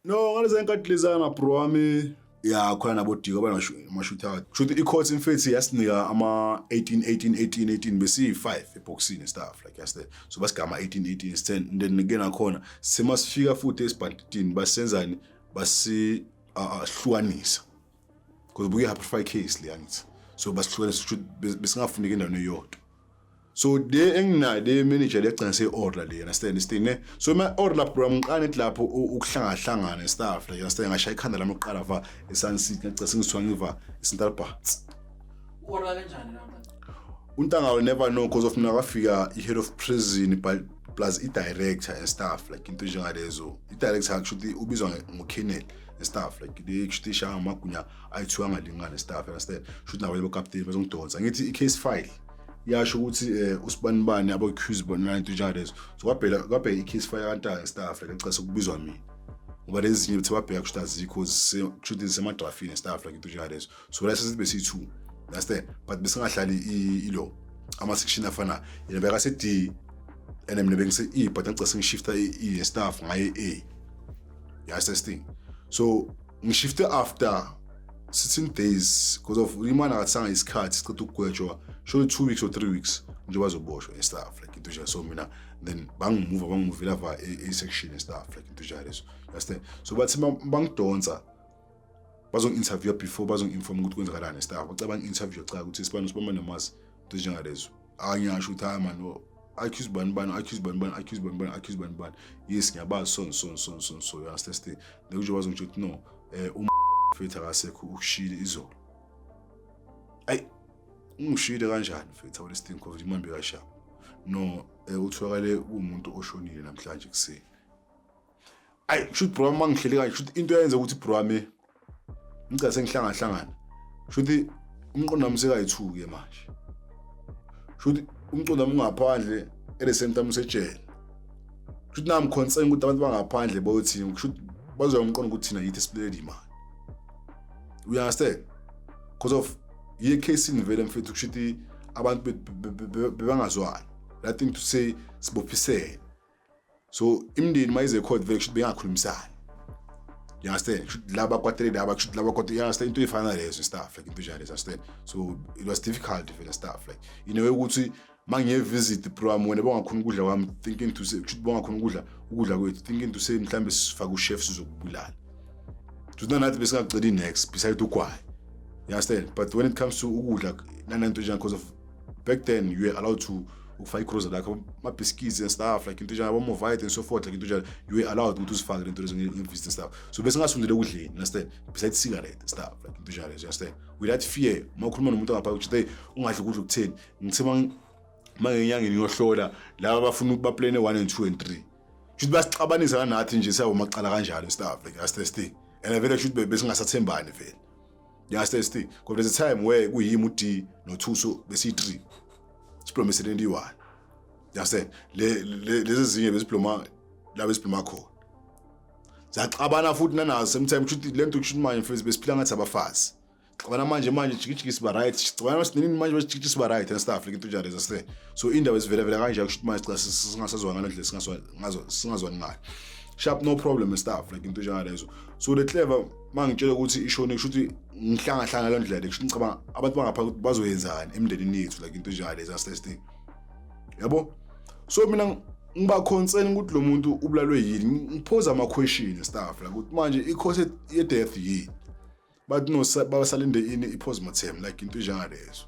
No, ngalezi nkathi lezana, bro wami, ya, khona nabodiko abanama-shootout. Kusho i-court mfethu yasinika ama-18 18 18 18, besiyi-5 ebhokisini and stuff like yes. So basigama 18 18 10, then ke nakhona semasifika futhi esibhantitini basenzani, basihlukanisa because buke high profile case le, angithi? So basihlukanisa, kusho besingafuneki endaweni eyodwa. So le enginayo, le manager leyagcina seyi-order le, understand this thing, ne? So ma order, bro, ngiqala nithi lapho ukuhlangahlangana and stuff like, understand? Ngashaya ikhanda lami lokuqala va eSun City, ngagcina sengizithiwa ngiva eCentral Park. U-order kanjani la mntana? Untanga will never know because of mina kwafika i-head of prison but plus i-director and stuff like into njengalezo. I-director kusho ukuthi ubizwa ngo-colonel and stuff like le, kusho ukuthi ishaya ngamagunya ayithiwa angalingani and stuff, understand? Kusho ukuthi nabanye bokapteni bazongidonsa. Ngithi i-case file yasho ukuthi usibanibani abo-accuse bona, into njengalezo. So kwabheka kwabheka i-case file kantanga and stuff like, ngicela sekubizwa mina ngoba lezi zinye bethe babheka kusho ukuthi azikho, kusho ukuthi zisemadrafini and stuff like into njengalezo. So la sesithi besiyi-two, understand? But besingahlali ilo ama-section afanayo. Yena bekase-D and mina bengise-E, but ngicela sengishifta e-E and stuff ngaye A, yes, this thing. So ngishifte after 16 days because of imana akathanga isikhathi siceda ukugwetshwa, surely 2 weeks or 3 weeks nje bazoboshwa and stuff like into nje. So mina then bangimuva, bangimuvela va e-section and stuff like into njalo leso, understand? So bathi bangidonsa bazongi-interview before bazongi-inform ukuthi kwenzakalani and stuff. Bacela bangi-interview cha ukuthi sibani sibamba namazi, into njengalezo. Angiyasho ukuthi hayi man, oh, accuse bani bani, accuse bani bani, accuse bani bani, accuse bani bani, yes, ngiyabazi, so so so so so, you understand? Then nje bazongitshela ukuthi no, mfethu akasekho, ukushiyile izolo. Ayi, ungishiyile kanjani mfethu awule thing, because imambi kashaba no, utholakale umuntu oshonile namhlanje kuseni. Ayi, shoot bro, mangihleli kanje, shoot into eyenza ukuthi bro wami ngicela sengihlangahlangana, shuthi umqondo wami sekayi-2 ke manje, shuthi umqondo wami ungaphandle, at the same time usejele. Shuthi nami concern ukuthi abantu bangaphandle bothini, shuthi bazoya umqondo ukuthi thina yithi esibulele imali, you understand? Because of yiye case vele mfethu, kushuthi abantu bebangazwani, that thing to say sibophisene. So imindeni mayize court vele kushuthi bengakhulumisani, you understand? Kushuthi laba kwatele laba, kushuthi laba kwatele, you understand? Into efana lezo stuff like into njalo, understand? So it was difficult vele stuff like in a way ukuthi mangiye visit, bro wami, wena bongakhona ukudla kwami, thinking to say kushuthi bongakhona ukudla ukudla kwethu, thinking to say mhlambe sifake uchef sizokubulala. Kushuthi nathi besingaceli next beside ugwayi, you understand? But when it comes to ukudla nanento njalo, because of back then you were allowed to ukufaka igrosa lakho, ama-biscuits and stuff like into njalo, abo-Morvite and so forth like into njalo, you were allowed ukuthi uzifake lento lezo nge-visit and stuff. So besingasondele ekudleni, understand? Besides cigarette and stuff like into njalo, you understand? Without fear uma ukhuluma nomuntu angapha ukuthi hey, ungadli ukudla ukutheni. Ngithe mangenyangeni ngiyohlola laba bafuna ukuthi baplane 1 and 2 and 3, shuthi basixabanisa nathi nje siyawumacala kanjalo stuff like that's the thing. And vele shuthi besingasathembani vele, you understand this thing? Because there's a time where kuyimi, uD noThuso, besiyi-3 siblome 71, you understand? Le lezi ezinye besibloma la besibloma khona ziyaxabana futhi nanazo same time. Kusho ukuthi le nto, kusho ukuthi manje mfethu besiphila ngathi abafazi, xabana manje manje jikijiki siba right, xabana sinini manje jikijiki siba right and stuff like into njalo, understand? So indaba ezivela vela kanje, kusho ukuthi manje cha, singasazwana ngale ndlela singasazwana singazwani ngayo. Sharp, no problem and stuff like into njengalezo. So the clever mangitshela ukuthi ishone, kusho ukuthi ngihlangahlanga le ndlela, kusho ukuthi ngicabanga abantu bangapha ukuthi bazoyenzani emndenini yethu like into njengalezo, understand? Yabo, so mina ngiba concern ukuthi lo muntu ubulalwe yini, ngiphoza ama question stuff like ukuthi manje i-cause ye death yini, but no, basalinde ini, i-postmortem like into njengalezo,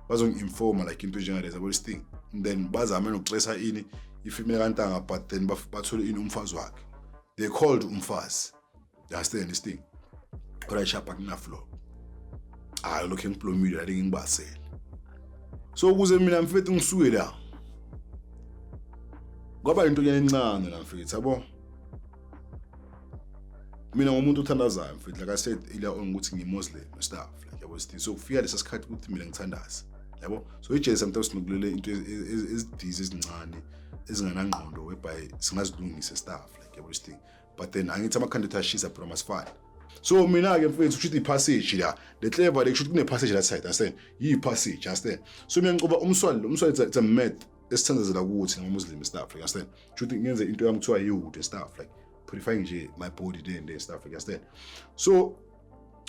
bazongi-informa like into njengalezo about this thing. And then bazame nokuxesa ini ifamily kantanga, but then bathole ini, umfazi wakhe. They called umfazi, you understand this thing? Kodwa ishapha kunaflow, hayi, lokho engiblomile la ngingibasele. So ukuze mina mfethu ngisuke la kwaba into encane la mfethu, yabo, mina ngumuntu othandazayo mfethu, like I said earlier on ukuthi ngiyi-Muslim and stuff like, yabo, sithi so kufika lesa sikhathi ukuthi mina ngithandaze, yabo. So ijele sometimes sinokulele into ezidizi ezincane ezinganangqondo whereby singazilungisa stuff like, yabo, this thing. But then angithi amakhanda ethu ashisa, bro, masifane. So mina-ke mfethu kusho ukuthi i-passage la, le clever le, kusho ukuthi kune-passage la side, understand? Yi-passage, understand? So mina ngicoba umswali lo, umswali it's a mat esithandazela kuthi ngama-Muslim stuff like, understand? Kusho ukuthi ngenze into yami kuthiwa yi-wudu and stuff like. purifying nje my body there and there, stuff, you understand? So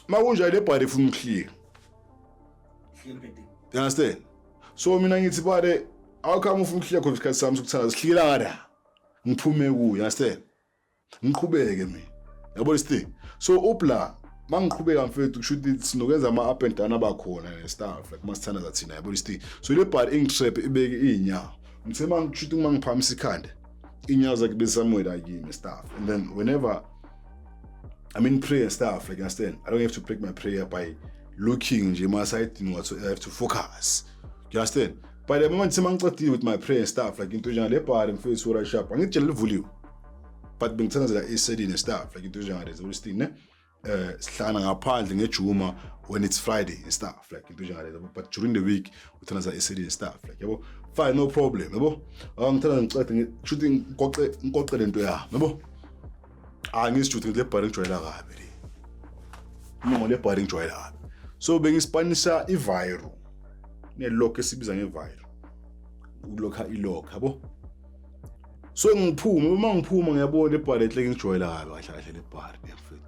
makunjalo, le body ifuna ukuhlika. You understand? So mina ngithi, "Bale, how come ufuna ukuhlika khona isikhathi sami sokuthanda sihlikela ngala?" Ngiphume kuyo, you understand? Ngiqhubeke mina, yabo, this thing. So upla mangiqhubeka, mfethu, kusho ukuthi sinokwenza ama up and down abakhona ne stuff, like masithandaza thina, yabo, this thing. So le body ingitrap, ibeke inyawo. Ngithe mangishuthi uma ngiphamisa ikhanda, inyawo zakhe besamwela kimi, stuff. And then whenever I'm in prayer and stuff, like, you understand, I don't have to break my prayer by looking nje emasayidini. What I have to focus, you understand? But the moment semangicedile with my prayer and stuff, like into njengale bhari, mfethu, ora sharp, angitshela livuliwe, but bengithandazela eselini and stuff, like into njengalezo, this thing, ne. Sihlangana ngaphandle ngejuma when it's Friday and stuff, like into njengalezo, but during the week uthandaza eselini and stuff, like, yabo. Fine, no problem, yabo. Ngithanda ngicede ngishuthi ngigoqe ngigoqe lento yami, yabo. Ah, ngisijuthe le bhari ngijwayela kabi le. No, le bhari ngijwayela kabi. So bengispanisa iViro ne-lock esibiza ngeViro, ukulokha ilock, yabo. So ngiphuma, uma ngiphuma ngiyabona lebhari enhle ngijwayela kabi kahle kahle le bhari, mfethu.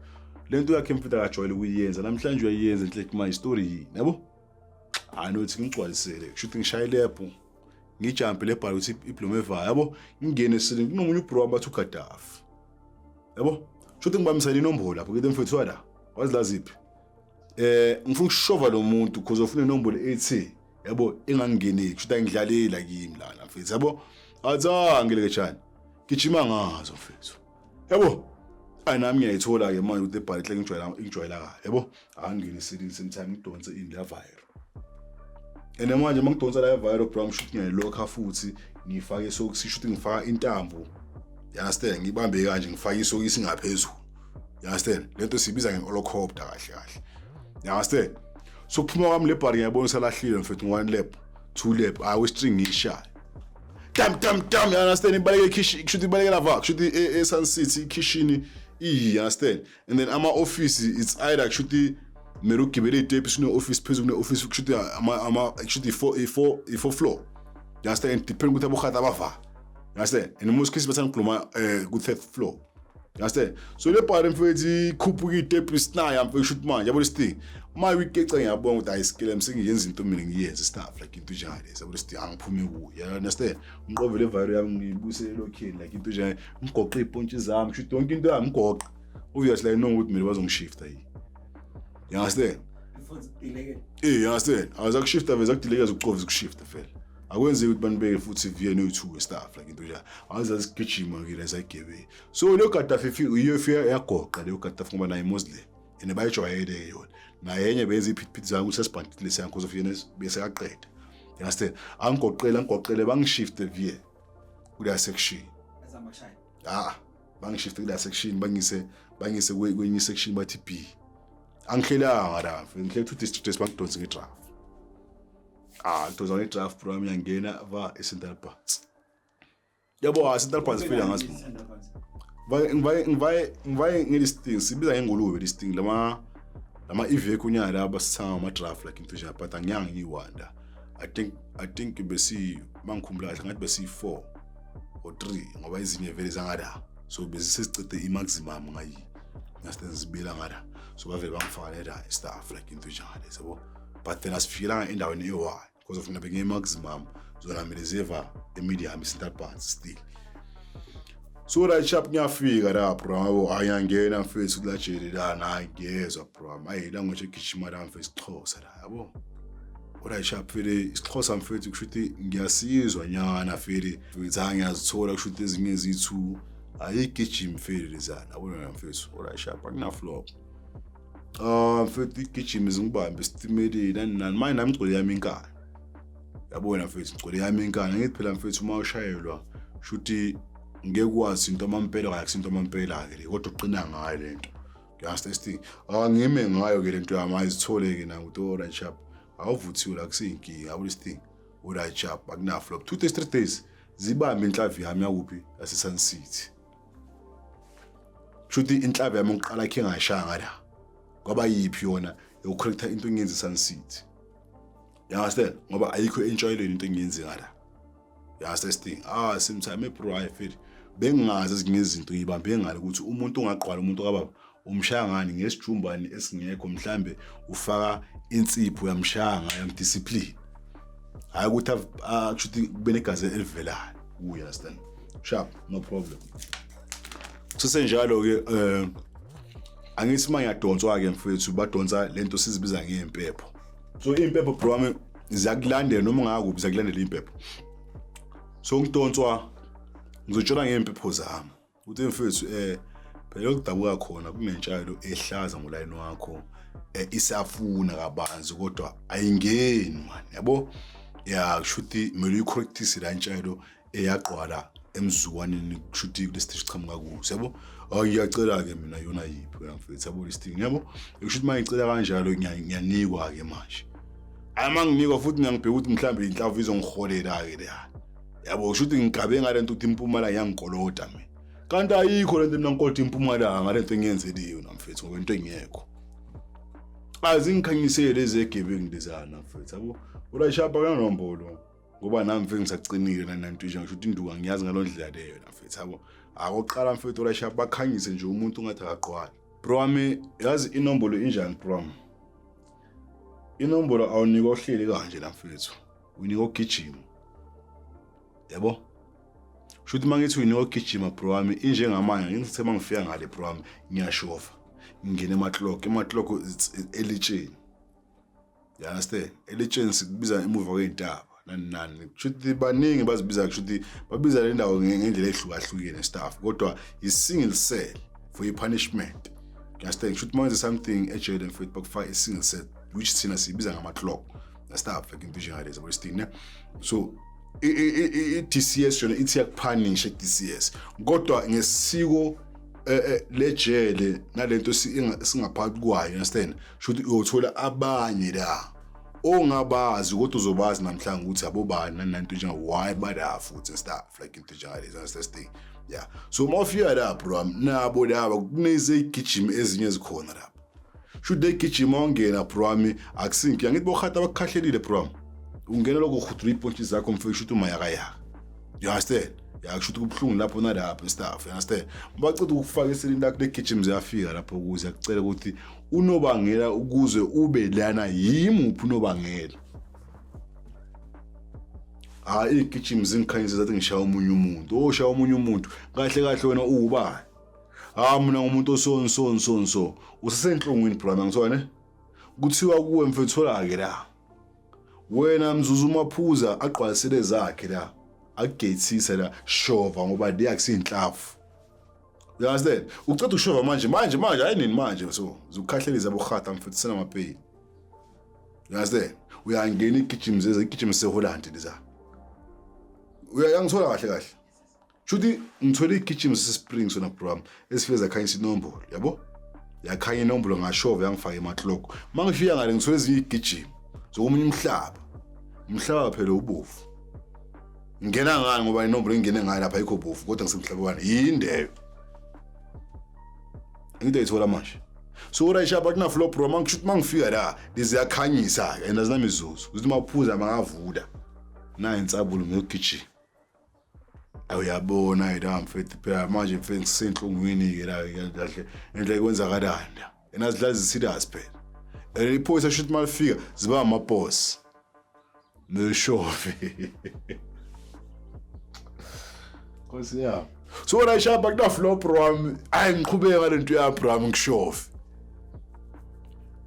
Lento yakhe, mfethu, akajwayele ukuyenza, namhlanje uyayenza enhle. Manje story yini, yabo? Hayi, nothi ngigcwalisele, kusho ukuthi ngishaye lap, ngijumpe le bhari ukuthi ibloom evayo, yabo. Ngingene eselini, kunomunye ubro abathi uGaddafi, yabo. Kusho ukuthi ngibambisene inombolo lapho ke, mfethu, wala wazi laziphi. Ngifuna ukushova lo muntu because ufuna inombolo ethi, yabo, engangingeneki. Kusho ukuthi angidlalela kimi lana, mfethu, yabo. Athi ah, ngileke tshani, gijima ngazo, mfethu, yabo. Ayi, nami ngiyayithola ke manje ukuthi ebhali hle ngijwayela kahle, yabo. Angingene eselini, same time ngidonse ini la Viro. And manje uma ngidonsa la Viro, bro, ngisho ukuthi ngiyayilokha futhi ngifake isokisi, sho ukuthi ngifaka intambo, you understand? Ngibambe kanje, ngifake isokisi ngaphezulu, you understand? Lento siyibiza nge-holocopter kahle kahle, you understand? So kuphuma kwami le bhari, ngiyabona usalahlile, mfethu, ngu-one lap, two lap, ayi, we-string ngiyishaya dam dam dam, you understand? Ibaleke ikhishi, kusho ukuthi ibalekela va, kusho ukuthi e-Sun City ikhishini iyi, you understand? And then ama-office, it's either kusho ukuthi kumele ugibele iy'tepisi, kune-office phezulu, kune-office, kusho ukuthi ama kusho ukuthi i-four floor, you understand? Depend ukuthi abohata abava, you understand? And in most cases bathanda ukukhuluma ku-third floor, you understand? So le bhari, mfethu, ikhuphuka iy'tepisi naya, mfethu, kusho ukuthi manje, yabo, this thing uma uyikeca, ngiyabonga ukuthi ayisikile sengiyenza into mina ngiyenze, stuff, like into njengale, yabo, this thing angiphume kuyo, you understand? Ngiqove le Viro yami, ngiyibuyisele elokhini, like into njenge ngigoqe iy'pontshi zami, kusho ukuthi yonke into yami ngigoqa. Obviously I know ukuthi mina bazongishifta yini, you understand? Futhi dileke. Eh, you understand? Azakushifta veze akudilekeza ukucova ukushifta vele. Akwenzeki ukuthi banibeke futhi VN 2 stuff, like into nje. Azazi sigijima ke la sayigebe. So leyo Gaddafi iyo ifika yagoqa leyo Gaddafi ngoba naye Muslim. And bayijwayele ke yona. Naye enye benza iphithiphithi zami ukuthi sesibhantile lesiyana because of yena bese yaqeda. You understand? Angigoqele angigoqele bangishifte VN kuleya section. Ezamakushaya. Ah, bangishifte kuleya section, bangise kwenye section bathi B. Angihlelanga la, ngihlele two district, bangidonse ngedraft. Ah, ngidonsa ngedraft, bro, ngiyangena va eCentral Park. Yabo, ah, Central Park sifika ngazi. Ngivaye ngelisi thing sibiza ngengulube, this thing lama ivehicle nyana la basithanga ama draft, like into nje, but angiyanga ngiyiwanda. I think besi mangikhumbula kahle ngathi besi 4 or 3 ngoba ezinye vele zangada. So bese sesicede i-maximum ngayi. Ngase zibila ngada. So bavele bangifaka la stuff, like into njalo, yabo. But then asifikela endaweni eyi-one because of mina bengiye-maximum, zona mina zeva e-medium i-Central Park still. So right sharp, ngiyafika la, bro, yabo, ayangena, mfethu, kulajele la, hayi, ngiyezwa, bro, ayi, language egijima la, mfethu, isiXhosa la, yabo. Right sharp, vele isiXhosa, mfethu, kusho ukuthi ngiyasizwa nyana vele, mfethu, hayi, ngiyazithola, kusho ukuthi ezinye ezithu ayigijimi vele lezana, yabona, mfethu. Right sharp, akuna flop. Ah, mfethu, igijimi zingibambe esitimeleni nani nani. Manje nami ngigcwele yami inkani, yabona, mfethu, ngigcwele yami inkani. Ngithi phela, mfethu, uma ushayelwa shuthi ngeke kwazi into amampela kahle, into amampela ke le, kodwa uqina ngayo lento, you understand? Ah, ngime ngayo ke lento yami, ayizithole ke na ukuthi all right sharp, awuvuthiwe la, kusiyinkinga, yabo, this thing. All right sharp, akuna flop. 2 days, 3 days, zibambe inhlavi yami yakuphi, yase Sun City. Shuthi inhlavi yami ngiqala khe ngayishaya ngala kwaba yiphi yona yokucorrecta into engiyenza Sun City, you understand? Ngoba ayikho entshayelweni into engiyenze ngala, you understand? Ah, same time, bro, I feel Bengingazi ezinye izinto, ngibambe ngale ukuthi umuntu ongagqwala umuntu kababa umshaya ngani ngesijumbane esingekho, mhlambe ufaka insipho uyamshaya ngayo, yamdiscipline, hayi ukuthi akusho kube negazi elivelayo kuye, understand? Sharp, no problem. Kusesenjalo ke, angithi uma ngiyadonswa ke mfethu, badonsa lento sizibiza ngeimpepho. So impepho, bro wami, ziyakulandela noma ungakuphi, ziyakulandela impepho. So ngidonswa, ngizotshela ngeimpepho zami ukuthi mfethu, phela ukudabuka khona kunentshalo ehlaza ngolayini wakho, isafuna kabanzi kodwa ayingeni man, yabo. Ya, kushuthi kumele uyicorrectise la intshalo eyagqwala emzukwaneni, kushuthi kulesiteshi sichamuka kuso, yabo. Hayi, ngiyacela-ke mina, yona yiphi wena mfethu, yabo, listing, yabo. Kushuthi uma ngicela kanjalo ngiyanikwa-ke manje. Hayi, uma nginikwa futhi ngiyangibheka ukuthi mhlawumbe inhlamvu izongiholela-ke leya, yabo. Kusho ukuthi ngigabe ngale nto ukuthi impumalanga iyangikoloda mina, kanti ayikho lento. Mina ngikolota impumalanga ngale nto engiyenzeliyo na mfethu, ngoba into engekho azingikhanyisele lezi egebengu lezana mfethu, yabo. Ulayishapa kanombolo ngoba nami mfethu ngisacinile nananto nje, ngisho ukuthi induku angiyazi ngaloo ndlela leyo na mfethu, yabo. Akoqala mfethu, ulayishapa bakhanyise nje umuntu ungathi akagqwali, bro wami. Yazi inombolo injani, bro wami? Inombolo awunikwa uhleli kanje la mfethu, uyinikwa ugijima, yabo. Kusho ukuthi uma ngithi uyinikwa ugijima, bro wami, injengamanje ngithe uma ngifika ngale, bro wami, ngiyashova ngingena emaklok. Emaklok elitsheni, you understand? Elitsheni sikubiza emuva kwey'ntaba, nani nani. Kusho ukuthi baningi bazibiza, kusho ukuthi babiza le ndawo ngendlela ehlukahlukene stuff, kodwa i-single cell for i-punishment, you understand? Kusho ukuthi uma wenze something ejele mfethu, bakufaka i-single cell, which thina siyibiza ngama-clock stuff, like into njengalezi, yabo, isithini ne. So i-DCS yona ithi yakuphanisha i-DCS, kodwa ngesiko lejele nalento singaphakathi kwayo, you understand? Sho ukuthi uyothola abanye la ongabazi, kodwa uzobazi namhlanje ukuthi abobani nani nanto njenga why bala futhi and stuff, like into njengalezi, understand thing? Yeah, so uma ufika la, bro, nabo laba kunezigijimi ezinye ezikhona lapha. Shuthi legijima wangena, bro wami, akusinki angithi bohata bakukhahlelile, bro wami. Ungena lokho uhudula iy'pontshi zakho mfethu, shuthi umayakayaka, you understand? Ya, kusho ukuthi kubuhlungu lapho nalapho and stuff, you understand? Baceda ukufaka eselini lakho, legijimi ziyafika lapho ukuze akucela ukuthi unobangela ukuze ube lana yimuphi unobangela. Hayi, iy'gijimi zingikhanyise zathi ngishaya omunye umuntu. Oshaya omunye umuntu kahle kahle, wena uwubani? Ha, mina ngumuntu osoni soni soni. So usesenhlungwini, bro, ngithola ne kuthiwa kuwe mfethu, thola-ke la wena mzuzu umaphuza agqwalisele zakhe la, akugethise la, shova ngoba le akusiyinhlavu, you understand? Uceda ukushova manje manje manje, hayi nini manje, so zikukhahlelisa bohata mfethu, senamapeyini, you understand? Uyangena igijimi zeze, igijimi seHolland leza, uyangithola kahle kahle? Shuthi ngithole igijimi sespring sona, bro, esifike zakhanyisa inombolo, yabo, yakhanya inombolo, ngashova, yangifaka emakloko. Uma ngifika ngale ngithole ezinye igijimi zokomunye umhlaba, umhlaba phela ubovu. Ngingena ngani ngoba inombolo engingene ngayo lapha ayikho bovu, kodwa ngisemhlaba wani yindeyo into ayithola manje. So urayishapa kuna-floor, bro. Mangisho ukuthi mangifika la liziyakhanyisa-ke and azinamizuzu ukuthi maphuza mangavula nayo insabulo ngiyogijima. Awuyabona la mfethu, phela manje mfethu ngisenhlungwini-ke la kahle indlela kwenzakalani la, and azidlali zi-serious phela, and iphoyisa shuthi uma lifika ziba amabhosi neshove, nkosi yami. So wena ishapa kuna-floor, bro wami. Ayi, ngiqhubeke ngale nto yami, bro wami, ngishove,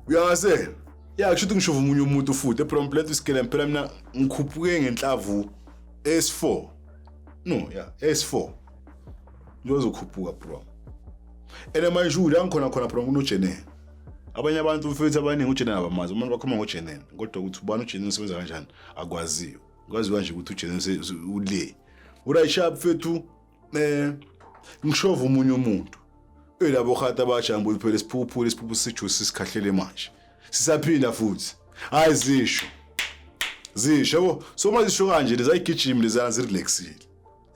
uyasena ya, kusho ukuthi ngishova omunye umuntu futhi ebromplento isigele phela. Mina ngikhuphuke ngenhlavu S4, no, yeah, S4 ngizokhuphuka, bro. Ene manje ula ngikhona khona, bro, kunojenene. Abanye abantu mfethu abaningi ujenene abamazi. Umuntu bakhuluma ngojenene, kodwa ukuthi ubani ujenene, usebenza kanjani, akwaziyo. Kwaziwa nje ukuthi ujenene ule urayisha mfethu. Ngishova omunye umuntu elabo hata bajambo phela, isiphuphu isiphuphu sijuice sikhahlele manje sisaphinda futhi. Hayi, zisho zisho, yabo. So uma zisho kanje lezayigijimi lezana zirelaxile,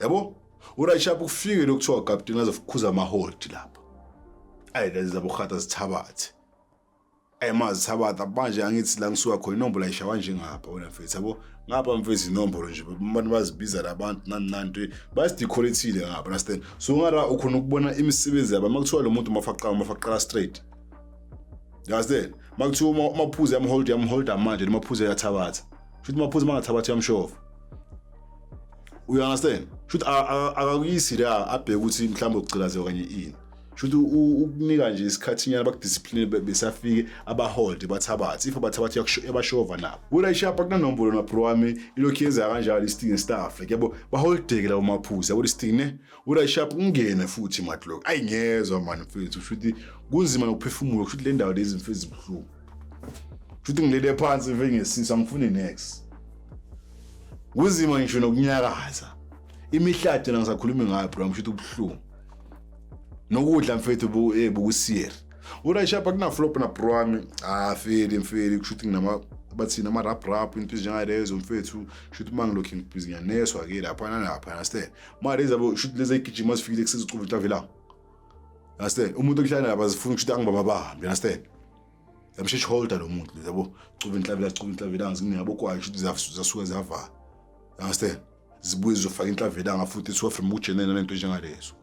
yabo. Urayisha kufike lokuthiwa kapteni azokukhuza ama-hold lapha. Ayi, lezi zabo hata zithabathe. Mazithabatha manje, angithi la ngisuka khona inombolo ayishawa njengapha wena mfethu, yabo. Ngapha mfethu inombolo nje abantu bazibiza labantu nani nani, bazidecorate ngapha, understand? So ngara ukhona ukubona imisebenzi yabo. Uma kuthiwa lo muntu mafaqala, mafaqala straight, you understand? Makuthiwa umaphuzu yamhold, yamholda manje lamaphuzu ayathabatha, futhi umaphuzu mangathabatha uyamshova, you understand? Shuthi akakuyisi la abheke ukuthi mhlawumbe ukugcilaze okanye ini. Shuthi ukunika nje isikhathi nyana bakudiscipline, besafike abahold bathabathe. If abathabathe yabashova nabo kula ishapha kunanombolo na bro wami, ilokhu yenzeka kanjalo isting and stuff like, yabo, baholdeke lawo maphuzu, yabo, isting ne ula ishapha kungene futhi madloko ayingezwa man mfethu. Shuthi kunzima nokuphefumula, kushuthi le ndawo lezi mfethu zibuhlungu. Shuthi ngilele phansi mfethu ngesisu, angifuni next, kunzima ngisho nokunyakaza imihlathi, ngisakhuluma ngayo bro, ngisho ubuhlungu nokudla mfethu bukusiyeri ula ishapha kuna flop na bro wami. Ah feli mfeli, kusho ukuthi nginama bathina ama rap rap into ezinjengalezo mfethu. Shuthi uma ngilokhu ngibhizi ngiyaneswa ke lapha nalapha, understand? Ma lezi abo shuthi lezi egijima zifikile kusizicubu inhlavela, understand? Umuntu okuhlala lapha zifuna kushuthi angibababambi, understand? Yamsheshe holder lo muntu, yabo, cuba inhlavela, cuba inhlavela nginabo kwayo, shuthi zasuka zavala, understand? Zibuye zizofaka inhlavelanga futhi ethiwa from ujenene nento njengalezo,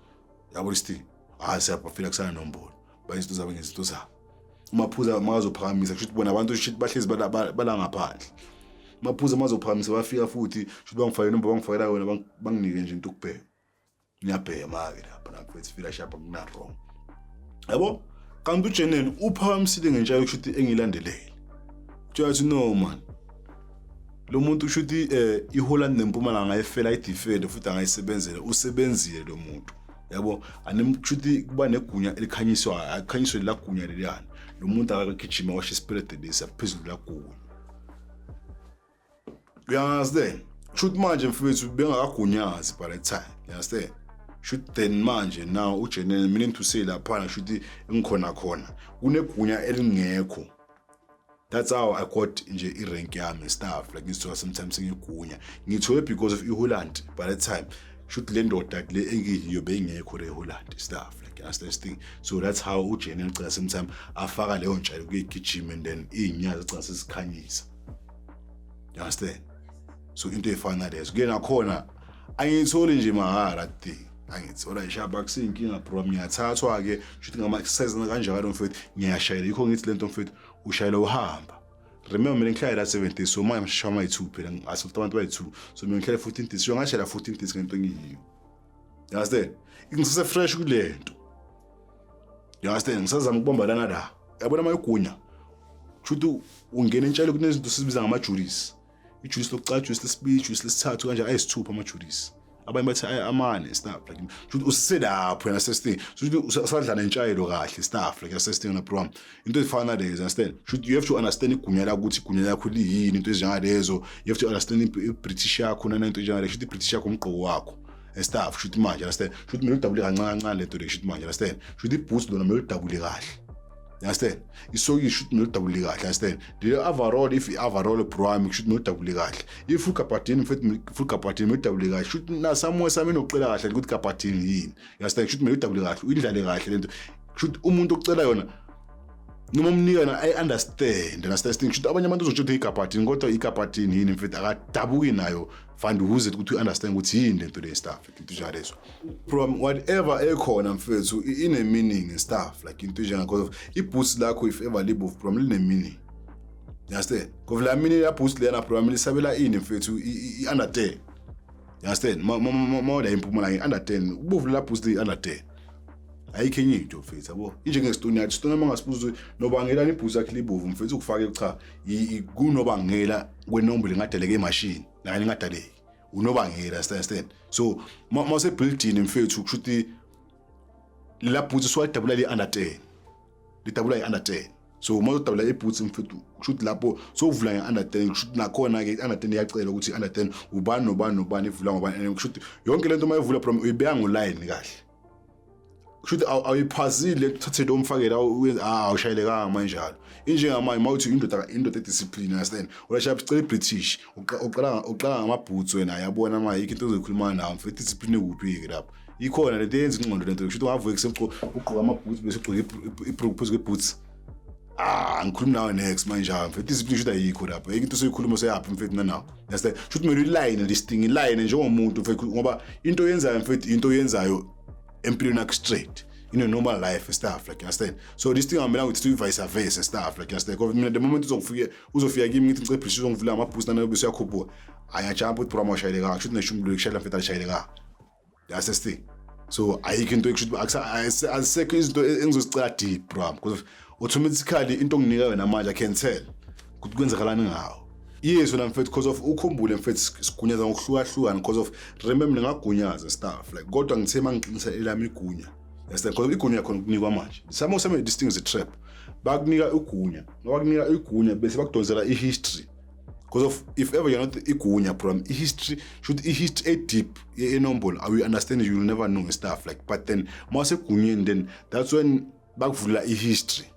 yabo, listing. Hayi siyabafila kusana nombolo bayizinto zabo ngezinto zabo. Umaphuza makazophakamisa, kusho ukuthi bona abantu shuthi bahlezi bala ngaphandle. Umaphuza mazophakamisa bafika futhi, shuthi bangifakele inombolo, bangifakela yona, banginike nje into ukubheka, ngiyabhema-ke lapha namfethu, fila shapha kuna wrong, yabo. Kanti ujenene uphakamisile ngentsha yokusho ukuthi engilandelele utshela ukuthi no man, lo muntu usho ukuthi iHolland neMpumalanga angayifela, ayidefend futhi angayisebenzela, usebenzile lo muntu, yabo. Anemkusho ukuthi kuba negunya elikhanyiswayo, akukhanyiswe la gunya leliyana, lo muntu akakagijima washo ispirit lesi phezulu la gunya, you understand? Shoot manje mfethu bengakagunyazi by that time, you understand? Shoot then manje now ujenene, meaning to say laphana shuthi ngikhona khona kunegunya elingekho. That's how I got nje i-rank yami and stuff like, ngizithola sometimes sengigunya ngithole because of iHolland. By that time shoot le ndoda le engiyiyo beyingekho le Holland stuff like, you understand this thing? So that's how uJene ngicela sometime afaka leyo ntshalo kuyigijima and then iy'nyazi zigcina sesikhanyisa, you understand? So into efana nalezo kuye nakhona angiyitholi nje mahhala thing, angithola ishaba akusiyinkinga bro, ngiyathathwa-ke shuthi ngama-exercise kanjalo mfethu, ngiyashayela. Yikho ngithi lento mfethu ushayela uhamba. Remember mina ngihlala la 7 days, so manje ngishaya ama-2 phela ngasifuna abantu bayi-2, so mina ngihlale 14 days, so ngashayela 14 days ngento engiyiyo, you understand? Ngisase fresh kule nto, you understand? Ngisazama ukubamba lana la, yabona uma igunya kushuthi ungena entshalo kunezinto sizibiza ngama-juries, ijuice lokuqala, ijuice lesibili, ijuice lesithathu, kanje ayisithupha ama-juries, abanye bathi amane stuff like. Kushuthi usiselapho wena sesithing, so usadla nentshayelo kahle stuff like sesithing na bro, into ezifana nalezo, understand? Should you have to understand igunya lakho, ukuthi igunya lakho liyini, into ezinjengalezo. You have to understand i-British yakho nanento enjengaleyo, should i-British yakho umgqoko wakho and stuff. Should manje, understand, should kumele udabule kancane kancane lento le. Should manje, understand, should iboots lona kumele udabule kahle, you understand? Isokisi should kumele udabule kahle, understand? Le overall, if i-overall bro wami, should kumele udabule kahle. If ugabadini mfethu, full gabadini kumele udabule kahle. Should na somewhere sami nokucela kahle ukuthi gabadini yini, you understand? Should kumele udabule kahle, uyidlale kahle lento. Should umuntu ocela yona noma umnika yona I understand, understand thing. Should abanye abantu uzotsho ukuthi igabadini, kodwa igabadini yini mfethu, akadabuki nayo find who's it ukuthi u-understand ukuthi yini lento le stuff, into njalezo from whatever ekhona mfethu ine meaning and stuff like, into njenga because of iboots lakho if ever libovu bro line meaning, you understand? Because la meaning la boots lena bro lisabela ini mfethu, i-under 10, you understand? Ma la impumalanga i-under 10, ubovu la boots li under 10, ayikho enye into mfethu, yabo. Injengesitoni yathi isitoni uma ngasibuza ukuthi nobangelani ibhusi yakhe libovu mfethu, ukufake cha kunobangela kwenombolo ingadaleka emashini nakanye ingadaleki unobangela, understand? So ma usebuildini mfethu, kusho ukuthi la boots siwadabula li under 10, lidabula i-under 10. So uma uzodabula iboots mfethu, kusho ukuthi lapho sowuvula nge-under 10, kusho ukuthi nakhona-ke i-under 10 iyacela ukuthi i-under 10 ubani nobani nobani ivula ngobani, and kusho ukuthi yonke lento uma ivula bro uyibeka ngolayini kahle. Kusho ukuthi awuyiphazile uthathe lo mfakela, awushayelekanga manjalo. Injengamanje uma uthi indoda ediscipline, understand? Uyashaya sicela i-British, uqala ngama-boots wena, yabona ma yikho into ozoyikhuluma nawo mfethu, discipline kuphi-ke lapho ikhona lento yenza ingqondo lento. Kusho ukuthi ungavuka ekuseni ugqoka ama-boots bese ugqoke ibhruku phezu kwe-boots. Ah, ngikhuluma nawe next manje mfethu, izinto ngisho ayikho lapho. Ayikho into soyikhuluma seyaphi, mfethu, nanawo. Understand? Shuthi kumele uyiline this thing, iline njengomuntu, mfethu, ngoba into oyenzayo, mfethu, into oyenzayo empilweni yakho straight in your normal life and stuff like, you understand? So this thing angimela ukuthi vice versa and stuff like, you understand? Because mina the moment uzongifika, uzofika kimi ngithi ngicebhisi, uzongivula amaboost nanayo bese uyakhuphuka, ayajump uthi, "Bro, awushayeleka." Kusho ukuthi neshumi lokushayela, mfethu, alishayeleka. That's the thing. So ayikho into ekusho ukuthi azisekho izinto engizozicela deep, bro, because automatically into onginika yona manje, I can tell ukuthi kwenzakalani ngawo. Yes wena, mfethu, because of ukhumbule, mfethu, sigunyaza ngokuhlukahlukana, because of remember ngingagunyaza stuff like, kodwa ngithe mangiqinisa elami igunya, understand? Because igunya khona kunikwa manje some this thing is a trap. Bakunika igunya, bakunika igunya bese bakudonsela i-history, because of if ever you're not igunya, bro, i-history should i-history e-deep enombolo, I will understand, you will never know and stuff like. But then mawusegunyeni, then that's when bakuvulela i-history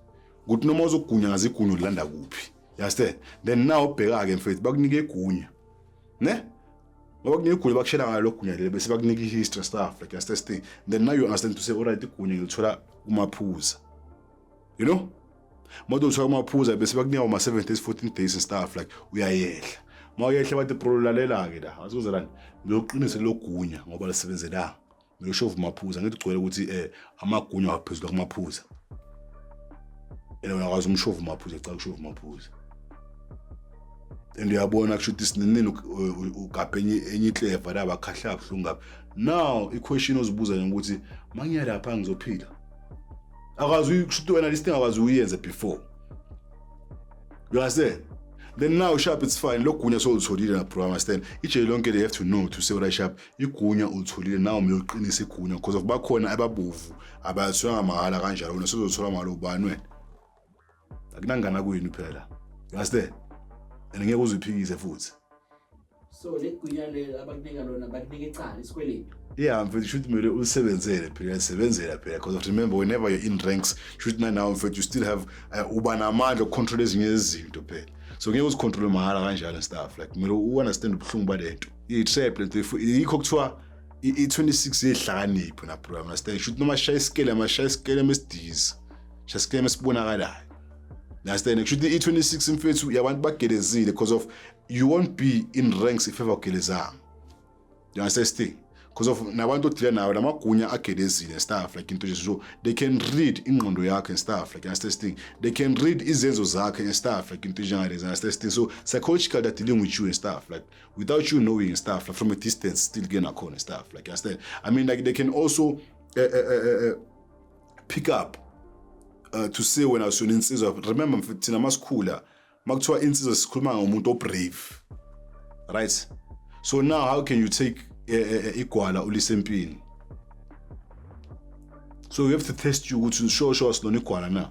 ukuthi noma uzogunya ngaze igunya ulanda kuphi, you understand? Then now ubheka-ke, mfethu, bakunika igunya ne ngoba kunika igunya, bakushela ngalo lo gunya lelo, bese bakunika i-history stuff like, understand thing? Then now you understand to say, alright, igunya ngilithola kumaphuza, you know, moto uthola kumaphuza, bese bakunika uma 7 days, 14 days and stuff like. Uyayehla, uma uyehla bathi, "Bro, lalela-ke la, azuzelani ngiyoqinisa lo gunya ngoba lisebenzelanga ngiyosho umaphuza." Ngithi ugcwele ukuthi amagunya waphezulu kumaphuza, and wena akwazi umshova umaphuza, ecala ushova umaphuza, and uyabona kusho ukuthi sinini ugabhe enye ikleva la, bakhahla kabuhlungu kabi. Now i-question ozibuza yona ukuthi mangiya lapha ngizophila, akwazi kusho ukuthi wena this thing akwazi uyenze before, you understand? Then now, sharp, it's fine, lo gunya sowulitholile na, bro, understand? Ijele lonke, they have to know to say, right, sharp, igunya ulitholile, now uyoqinisa igunya because of bakhona ababovu abayathola mahhala kanjalo, wena sozothola mahhala. Ubani wena? Akunangana kwenu phela, you understand? And ngeke uziphikise futhi. So le gunya le abakunika lona, bakunika icala, isikweletu. Yeah, mfethu, should kumele ulisebenzele phela, uyalisebenzela phela, because of remember, whenever you're in ranks, should now, mfethu, you still have uba namandla okucontrol ezinye izinto phela. So ngeke uzicontrol mahhala kanjalo and stuff like. Kumele u-understand ubuhlungu balento, i-trap lento. Yikho kuthiwa i-26 yehlakanipho na, bro, understand? Should noma shaya isikele, mashaya isikele mesidizi, shaya isikele esibonakalayo, understand? Kusho ukuthi i-26, mfethu, yabantu bagelezile, because of you won't be in ranks if ever ugelezanga, you understand this thing? Because of nabantu odila nawo lamagunya agelezile and stuff like, into nje. So they can read ingqondo yakho and stuff like, you understand this thing? They can read izenzo zakhe and stuff like, into njengalezi, understand this thing? So psychological, they're dealing with you and stuff like without you knowing and stuff like, from a distance still ke nakhona and stuff like, you understand? I mean, like, they can also pick up to say wena usona insizwa. Remember, mfethu, thina masikhula makuthiwa insizwa sikhuluma ngomuntu obrave, right? So now how can you take igwala ulisempini? So we have to test you ukuthi sure silona igwala na.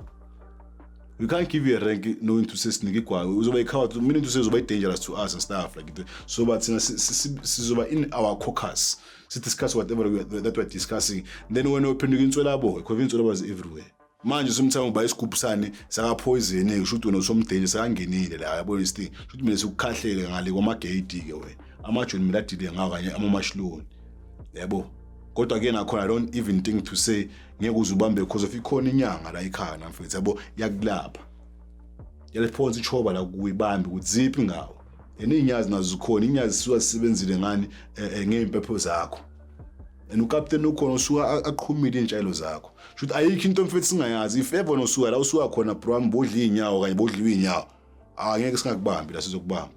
We can't give you a rank knowing to say sinike igwala, uzoba i-coward, meaning to say uzoba dangerous to us and stuff like. So but thina sizoba in our caucus, si-discuss whatever that we're discussing, then wena uphenduka inswelabo, because inswelabo is everywhere manje. Sometimes uba isigubhu sani saka-poison, kusho ukuthi wena usomdanger, sekangenile la, yabona this thing? Kusho ukuthi mina sikukhahlele ngale kwamagate-ke wena, amajoni mina adile ngawo kanye amamashloni, yabo. Kodwa ke nakhona I don't even think to say ngeke uze ubambe, because of ikhona inyanga la ekhaya mfethu, yabo, yakulapha, yaliphonsa ichoba la kuyibambe ukuthi ziphi ngawo. And iy'nyazi nazo zikhona, iy'nyazi zisuka zisebenzile ngani ngey'mpepho zakho, and ukapteni ukhona usuka aqhumile iy'ntshayelo zakho. Shuthi ayikho into, mfethu, singayazi. If ever nosuka la usuka khona, bro wami, bodla iy'nyawo kanye bodliwe iy'nyawo, angeke singakubambi la, sizokubamba.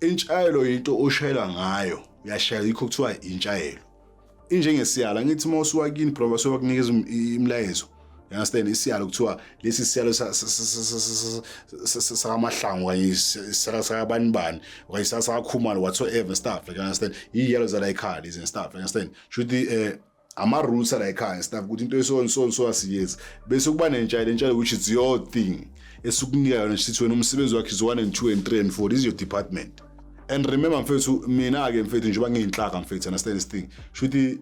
Intshayelo into oshayela ngayo, uyashayela, yikho kuthiwa intshayelo injengesiyala. Ngithi uma usuka kini, bro, basuke bakunikeza imilayezo, you understand? Isiyalo kuthiwa lesi siyalo sakamahlangu kanye sakabani bani okanye sakakhumalo, whatsoever stuff like, you understand? Iy'yalo zala ekhaya lezi and stuff, you understand? Shuthi ama-rules ala ekhaya and stuff, ukuthi into eso so so asiyenzi, bese kuba nentshayelo, intshayelo which is your thing esikunika yona, sithi wena umsebenzi wakho is 1 and 2 and 3 and 4. This is your department. And remember, mfethu, mina-ke, mfethu, njengoba ngiyinhlaka, mfethu, understand this thing? Shuthi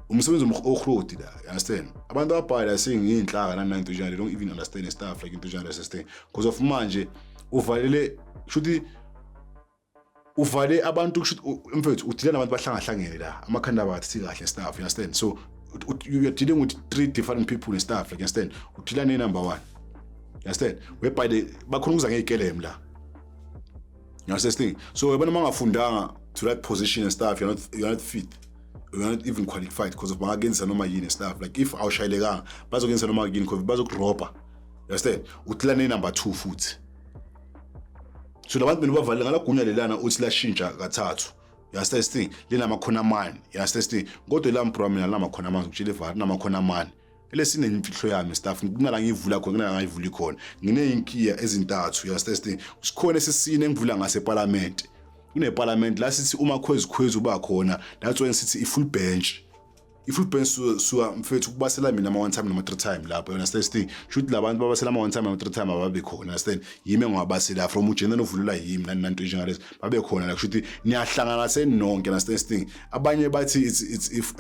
umsebenzi ohroti la, you understand? Abantu ababhala la sengiyinhlaka nani nani, into njalo, they don't even understand the stuff like, into njalo, this thing, because of manje uvalele, shuthi uvale abantu, kushuthi mfethu udila nabantu bahlangahlangene la, amakhanda abathi kahle stuff, you understand? So you are dealing with three different people and stuff like, you understand? Udila ne number 1. You understand? Whereby they bakhona ukuza ngeyikelem la. You understand this thing? So yabona uma ungafundanga to that position and stuff, you're not fit. You're not even qualified because of bangakenzisa noma yini and stuff. Like if awushayelekanga, bazokenzisa noma yini because bazokurobha. You understand? Uthila ne-number 2 futhi. So labantu mina bavalile ngalagunya lelana uthi lashintsha kathathu. You understand this thing? Linamakhona amane. You understand this thing? Kodwa lami, bro, mina lamakhona amane, ngitshela ivara linamakhona amane. Elesinemfihlo yami stuff, kunala ngiyivula khona, kunala ngayivuli khona. Ngineyinkiya ezintathu, you understand this thing? Sikhona esisine engivula ngase parliament. Kuneparliament la sithi uma khwezi khwezi uba khona, that's when sithi i-full bench. I-full bench suka mfethu kubasela mina ama one time noma three time lapho, you understand this thing? Shuthi labantu babasela ama one time noma three time ababe khona, understand? Yimi engwabasela from ugeneral ovulula yimi nani nanto njengalezi babe khona la, kushuthi niyahlangana senonke, understand this thing? Abanye bathi it's if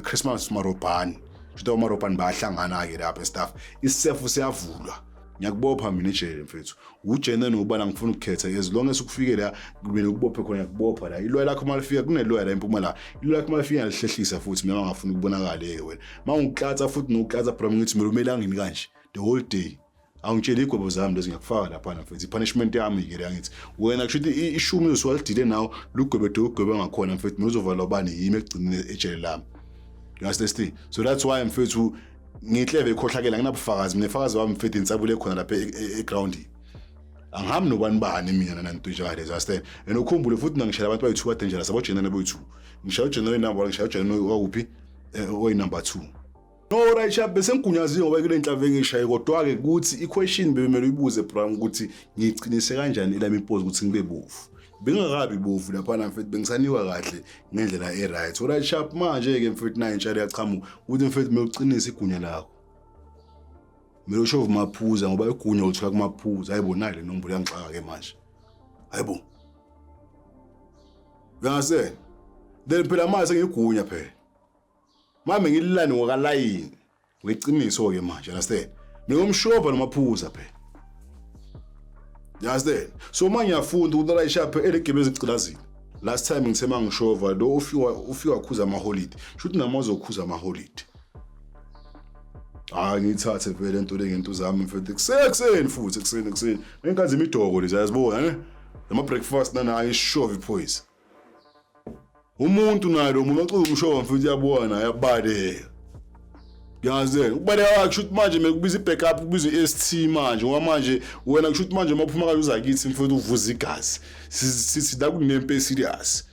Christmas marobhani, shuthi amarobhani bayahlangana ke lapha and stuff. Isefu siyavulwa, ngiyakubopha mina ejele mfethu, ujene nobana ngifuna ukukhetha. As long as ukufike la kumele ukubophe khona, ngiyakubopha la. Iloya lakho malifika, kuneloya la eMpumalanga, iloya lakho malifika ngiyalihlehlisa futhi mina ngafuna ukubonakala wena manguklatsa futhi nokuklatsa, bro. Ngithi mina umelangini kanje the whole day, awungitsheli igwebo zami lezi, ngiyakufaka lapha mfethu. I-punishment yami ke le, angithi wena kusho ukuthi ishumi usuwalidile nawe lugwebe ugwebe ngakhona mfethu, mina uzovalwa bani yimi ekugcineni ejele lami. You understand this thing? So that's why mfethu ngihleve ikhohlakela, nginabufakazi mina, ifakazi wami mfethu insabule khona lapha egroundini. Angihambi nobani bani mina nanto njalo, understand? And ukhumbule futhi nangishaya abantu bayi-two ba-dangerous, abo-general boyi-two. Ngishaya ugeneral number one, ngishaya ugeneral wakuphi, oyi-number two. No, right, sharp, bese ngigunyaziwe ngoba kule nhlamvu engishaye. Kodwa-ke kuthi i-question bebemele uyibuze, bram, ukuthi ngiyiqinise kanjani elami ipozi ukuthi ngibe bovu. Bengingakabi bovu laphana mfethu, bengisanikwa kahle ngendlela e-right. Alright, sharp, manje-ke mfethu nayo intshalo iyachamuka ukuthi mfethu kumele uqinise igunya lakho, kumele ushove maphuza ngoba igunya ulithola kumaphuza. Hayibo, nayi le nombolo yangixaka-ke manje. Hayibo, uyangase then phela manje sengigunya phela mame ngililane ngokalayini ngeqiniso-ke manje, understand? Ningomshova nomaphuza phela, you understand? So uma ngiyafunda ukuthi layishaphe eligebe ezigcilazini, last time ngithe mangishova lo ufika wakhuza amaholidi, shuthi nami wazokhuza amaholidi. Hayi, ngiyithathe vele into le ngento zami mfethu ekuseni futhi ekuseni ekuseni ngenkathi imidoko lezi ayazibona ne ama breakfast nana ayishova iphoyisa umuntu naye lo muntu ocuka umshova mfethu, uyabona, ayabaleka. Ngiyazela ukubaleka kwakhe, kusho ukuthi manje mekubiza i-backup, kubiza i-ST manje, ngoba manje wena kusho ukuthi manje uma uphuma kanje uza kithi mfethu uvuza igazi, sithi la kunempe serious,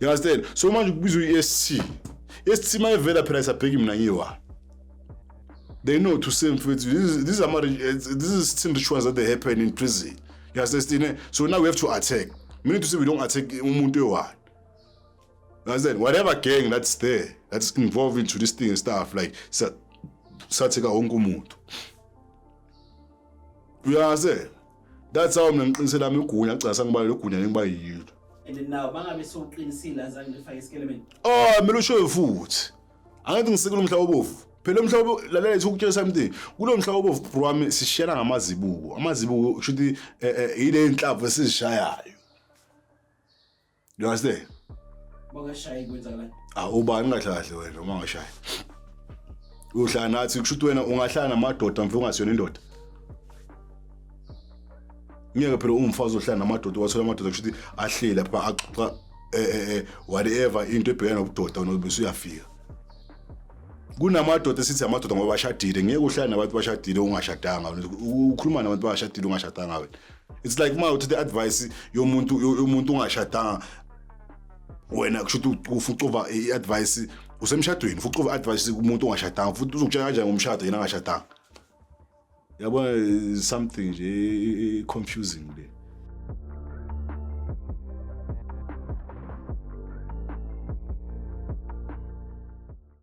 you understand? So manje kubizwa i-ST, i-ST mayivela phela isabheki mina ngiwa. They know to say mfethu this is certain rituals that they happen in prison, you understand? So now we have to attack. We need to say we don't attack umuntu oyi-one. You understand? Whatever gang that's there, that's involved into this thing and stuff, like satheka wonke umuntu. You understand? That's how mina ngiqinisela ami igunya, ngicela sangibala lo gunya ngiba yilo. And then now bangabe sowuqinisile azange lifake isikelemeni? Oh, kumele ushoye futhi. Angithi ngisikule umhlaba obovu. Phela umhlaba, lalela ithi ukutshela something. Kulo mhlaba obovu, bro wami, sishiyana ngamazibuko. Amazibuko kusho ukuthi ile inhlamvu esizishayayo. You understand? Bangashayi kwenzakalani? Ah, ubani kahle kahle wena uma ungashayi? Uhlala nathi, kusho ukuthi wena ungahlala namadoda mfo ungasiyona indoda. Ngeke phela umfazi ohlala namadoda wathola amadoda, kusho ukuthi ahleli lapha axoxa whatever into ebhekana nobudoda, wena bese uyafika. Kunamadoda esithi amadoda ngoba bashadile, ngeke uhlale nabantu bashadile ungashadanga. Ukhuluma nabantu bashadile ungashadanga wena. It's like uma uthatha advice yomuntu ungashadanga wena, kusho ukuthi ufucuva i-advice usemshadweni, ufucuva i-advice kumuntu ongashadanga futhi uzokutshela kanjani ngomshado yena angashadanga? Yabona, something nje confusing le.